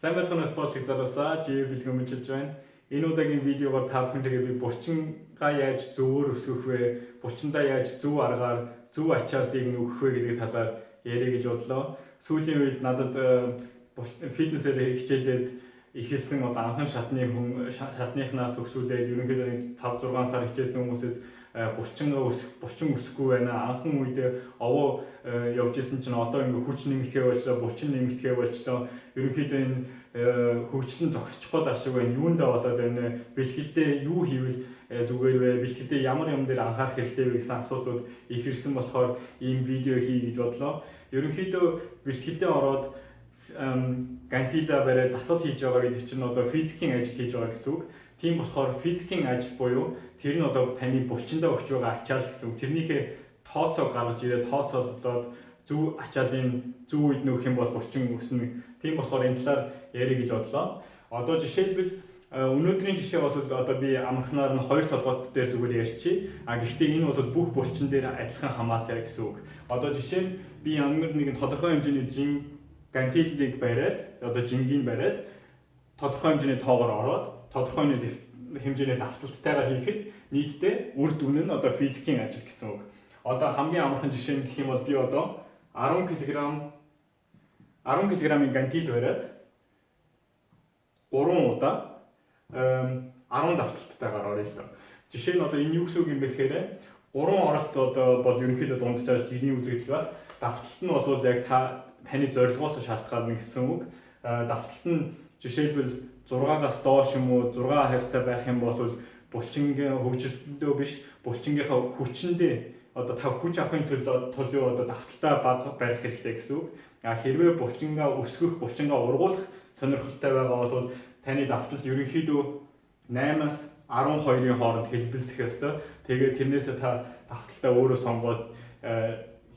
Сайн байцгаана уу, спортлог залуусаа, Жи бэлгэн мэдчилж байна. Энэ удаагийн видеогоор та бүхэнтэйгээ би булчингаа яаж зөвөр өсгөх вэ? Булчиндаа яаж зөв аргаар зөв ачааллыг нь өгөх вэ гэдэг талаар ярих гэж бодлоо. Сүүлийн үед надад фитнесээр хичээлээд эхэлсэн одоо анхан шатны хүн шатныхнаас өсвөлээд ерөнхийдөө нэг 5 6 сар хичээлсэн хүмүүсээс булчингаа өсөх, булчин өсөхгүй байна. Анхан үедээ овоо явж исэн чинь одоо ингээ хүч нэмэгдэхээ болчлоо, булчин нэмэгдэхээ болчлоо. Ерөнхийдөө энэ хөгжил нь зогсчих гээд ашиг байна. Юундаа болоод байна вэ? Бэлтгэлдээ юу хийвэл зүгээр вэ? Бэлтгэлдээ ямар юм дээр анхаарах хэрэгтэй вэ гэсэн асуултууд их ирсэн болохоор ийм видео хий гэж бодлоо. Ерөнхийдөө бэлтгэлдээ ороод гантела бариад дасгал хийж байгаа гэдэг чинь одоо физикийн ажил хийж байгаа гэсэн үг. Тийм болохоор физикийн ажил буюу тэр нь одоо таны булчиндаа өгч байгаа ачаал гэсэн үг. Тэрнийхээ тооцоог гаргаж ирээд тооцоолоод зөв ачаалын зөв үед нөөх юм бол булчин өснө. Тийм болохоор энэ талаар ярих гэж бодлоо. Одоо жишээлбэл, өнөөдрийн жишээ бол одоо би амархнаар нь хоёр толгойт дээр зүгээр ярьчих. А гэхдээ энэ бол бүх булчин дээр адилхан хамаатай гэсэн үг. Одоо жишээ нь би ямар нэгэн тодорхой хэмжээний жин гантелийг бариад, одоо жингийг бариад, тодорхой хэмжээний тоогоор ороод, тодорхой хэмжээний давталттайгаар хийхэд нийтдээ үр дүн нь одоо физикийн ажил гэсэн үг. Одоо хамгийн амархан жишээ нь гэх юм бол би одоо 10 кг 10 кг-ын гантел бариад 3 удаа 10 давталттайгаар орё л доо. Жишээ нь одоо энэ юу гэсэн үг юм бэ гэхээр 3 оролт одоо бол ерөнхийдөө дунджаар жирийн үзэгдэл байх. Давталт нь бол яг та таны зорилгоос шалтгаална гэсэн үг. Давталт нь жишээлбэл 6-аас доош юм уу, 6 хавьцаа байх юм бол булчингийн хөгжилтөндөө биш, булчингийнхаа хүчэндээ, одоо та хүч авахын тулд одоо давталтаа бага барих хэрэгтэй гэсэн үг. А хэрвээ булчингаа өсгөх, булчингаа ургуулах сонирхолтой байгаа бол таны давталт ерөнхийдөө 8-аас 12-ын хооронд хэлбэлзэх ёстой. Тэгээд тэрнээсээ та давталтаа өөрөө сонгоод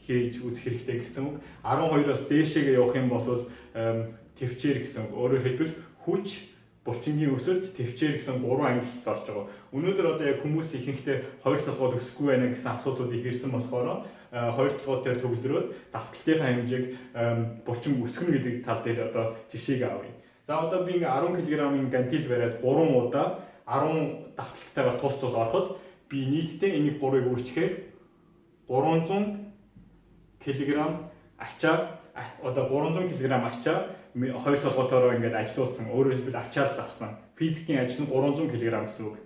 хийж үзэх хэрэгтэй гэсэн үг. 12-оос дээшээгээ явах юм бол тэвчээр гэсэн үг. Өөрөөр хэлбэл хүч, булчингийн өсөлт, тэвчээр гэсэн гурван ангилалд орж байгаа. Өнөөдөр одоо яг хүмүүс ихэнхдээ хоёр толгойд өсөхгүй байна гэсэн асуултууд их ирсэн болохоор хоёр толгой дээр төвлөрөөд давталтынхаа хэмжээг булчин өсгөнө гэдэг тал дээр одоо жишээг авъя. За, одоо би ингээ 10 кг-ын гантел бариад 3 удаа 10 давталттайгаар тус тус ороход би нийтдээ энийг 3-ыг үрчихээр 300 кг ачаа, одоо 300 кг ачаа хоёр толгойтойроо ингээд ажилуулсан. Өөрөөр хэлбэл ачаал авсан. Физикийн ажил нь 300 кг гэсэн үг.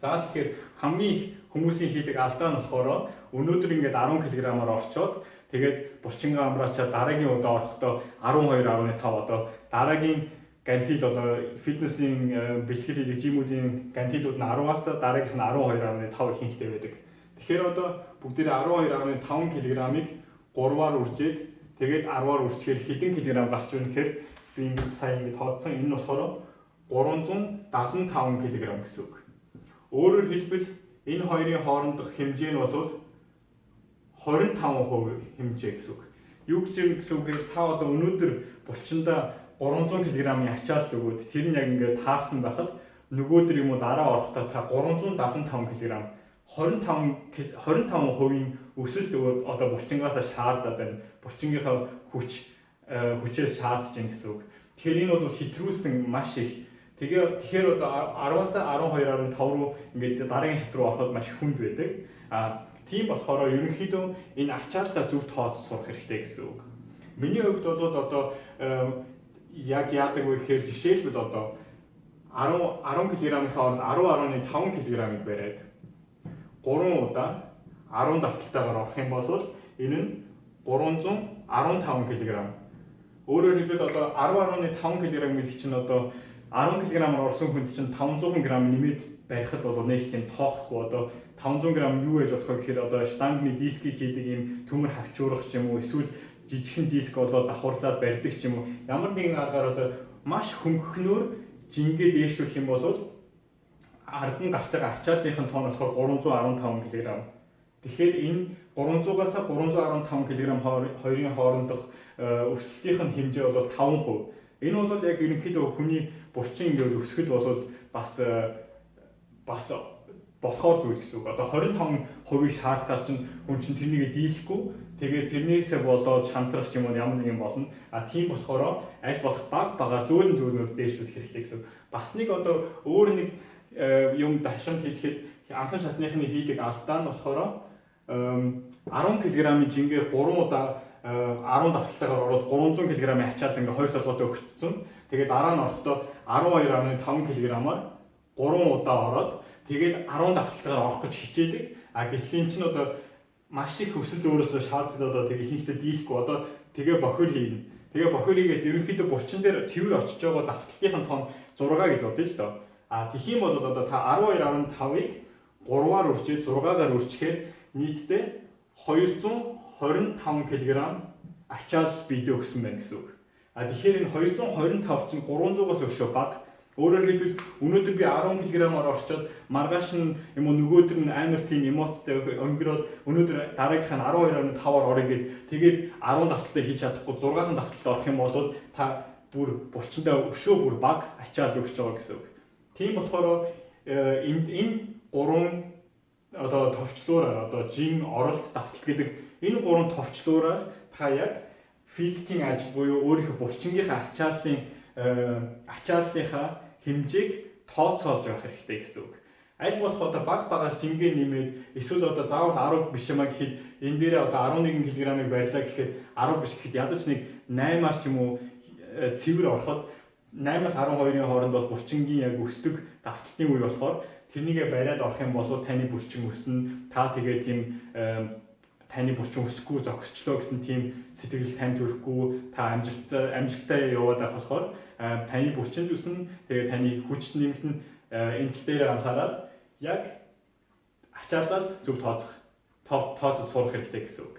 За, тэгэхээр хамгийн их хүмүүсийн хийдэг алдаа нь болохоор өнөөдөр ингээд 10 кг-аар орчоод, тэгээд булчингаа амраачаад дараагийн удаа орохдоо 12.5, одоо дараагийн гантел, одоо фитнесийн бэлтгэл хийдэг gym үүдийн гантелүүд нь 10-аас дараагийнх нь 12.5 ихэнхтэй байдаг. Тэгэхээр одоо бүгдээрээ 12.5 кг-ыг 3-аар үржээд, тэгээд 10-аар үрчихээр хэдэн килограмм гарч ирнэ гэхээр би ингээд сая ингээд тооцсон. Энэ нь болохоор 375 кг гэсэн үг. Өөрөөр хэлбэл энэ хоёрын хоорондох хэмжээ нь бол 25% хэмжээ гэсэн үг. Юу гэж юм гэсэн үг гэхээр та одоо өнөөдөр булчиндаа 300 кг-ын ачаал өгөөд, тэр нь яг ингээд таарсан байхад нөгөөдөр юм уу дараа орохдоо та 375 кг, 25 25%-ийн өсөлт одоо булчингаасаа шаардаад байна. Булчингийнхаа хүчээс шаардж байна гэсэн үг. Тэгэхээр энэ бол хэтрүүлсэн маш их. Тэгээ тэгэхээр одоо 10-аас 12.5 руу ингээд дараагийн шат руу ороход маш хүнд байдаг. А тийм болохоор ерөнхийдөө энэ ачааллаа зөв тооцож сурах хэрэгтэй гэсэн үг. Миний хувьд бол одоо яг яадаг вэ гэхээр жишээлбэл одоо 10 10 кг-ийн оронд 10.5 кг-ыг бариад 3 удаа 10 давталтайгаар орох юм бол энэ нь 315 кг. Өөрөөр хэлбэл одоо 10.5 кг гэдэг чинь одоо 10 кг-аар орсон хүнд чинь 500 г нэмээд барихад бол нэг тийм тоохгүй. Одоо 500 г юу яаж болох вэ гэхээр одоо штангны дискийг хийдэг юм төмөр хавчуурах ч юм уу, эсвэл жижигхэн диск болоод давхарлаад барьдаг ч юм уу, ямар нэгэн аргаар одоо маш хөнгөхнөөр жингээ дээшлүүлэх юм бол ард нь гарч байгаа ачааллынх нь тоон болохоор 315 кг. Тэгэхээр энэ 300-аас 315 кг хоёрын хоорондох өсөлтийнх нь хэмжээ бол 5%. Энэ бол яг ерөнхийдөө хүний булчин ингээд өсөхөд бол бас болохоор зүйл гэсэн үг. Одоо 25%-ийг шаардахаар чинь хүн чинь тэрнийгээ дийлэхгүй, тэгээд тэрнээсээ болоод шантрах ч юм уу ямар нэг юм болно. А тийм болохоор аль болох баг багаар зөөлөн зөөлнөөр дээшлүүлэх хэрэгтэй гэсэн үг. Бас нэг одоо өөр нэг юм дашрамт хэлэхэд анхан шатныхны хийдэг алдаа нь болохоор 10 кг-ийн жингээ 3 удаа 10 давталтайгаар ороод 300 кг-ийн ачаал ингээ хоёр толгойтой өгчсөн. Тэгээд дараа нь орохдоо 12.5 кг-аар 3 удаа ороод тэгээд 10 давталтайгаар орох гэж хичээдэг. А гэтэл эн чинь одоо маш их өсөл өөрөөсөө шаардлагатай, одоо тэгээ хийхдээ дийлэхгүй, одоо тэгээ бохир хийнэ. Тэгээ бохир хийгээд ерөнхийдөө булчин дээр цэвэр очиж байгаа давталтын тоон 6 гэж бодъё л доо. А тэгэх юм бол одоо та 12.5-ыг 3-аар үрчээд 6-гаар үрчихээр нийтдээ 225 кг ачаал биедээ өгсөн байна гэсэн үг. А тэгэхээр энэ 225 чинь 300-аас өшөө бага. Өөрөөр хэлбэл, өнөөдөр би 10 кг-аар орчоод маргааш нь юм уу нөгөөдөр нь амар тийм эмоцтой өнгөрөөд өнөөдөр дараагийнх нь 12.5-аар орё гээд тэгээд 10 давталтаа хийж чадахгүй 6-хан давталтаа орох юм бол та бүр булчиндаа өшөө бүр бага ачаал өгч байгаа гэсэн үг. Тийм болохоор энэ гурван одоо товчлуураар, одоо жин, оролт, давталт гэдэг энэ гурван товчлуураар та яг физикийн ажил буюу өөрийнхөө булчингийнхаа ачааллынхаа хэмжээг тооцоолж явах хэрэгтэй гэсэн үг. Аль болох одоо баг багаар жингээ нэмээд, эсвэл одоо заавал 10 биш юмаа гэхэд энэ дээрээ одоо 11 кг-ыг барьлаа гэхэд 10 биш гэхэд ядаж нэг 8-аар ч юм уу цэвэр ороход 8-аас 12-ын хооронд бол булчингийн яг өсдөг давталтын үе болохоор тэрнийгээ бариад орох юм бол таны булчин өснө. Та тэгээ тийм таны булчин өсөхгүй зогсчлоо гэсэн тийм сэтгэл тань төрөхгүй, та амжилттай яваад байх болохоор таны булчин ч өснө. Тэгээ таны хүч нэмэлт нь энэ тал дээр анхаарад яг ачаалал зөв тооцож сурах хэрэгтэй гэсэн үг.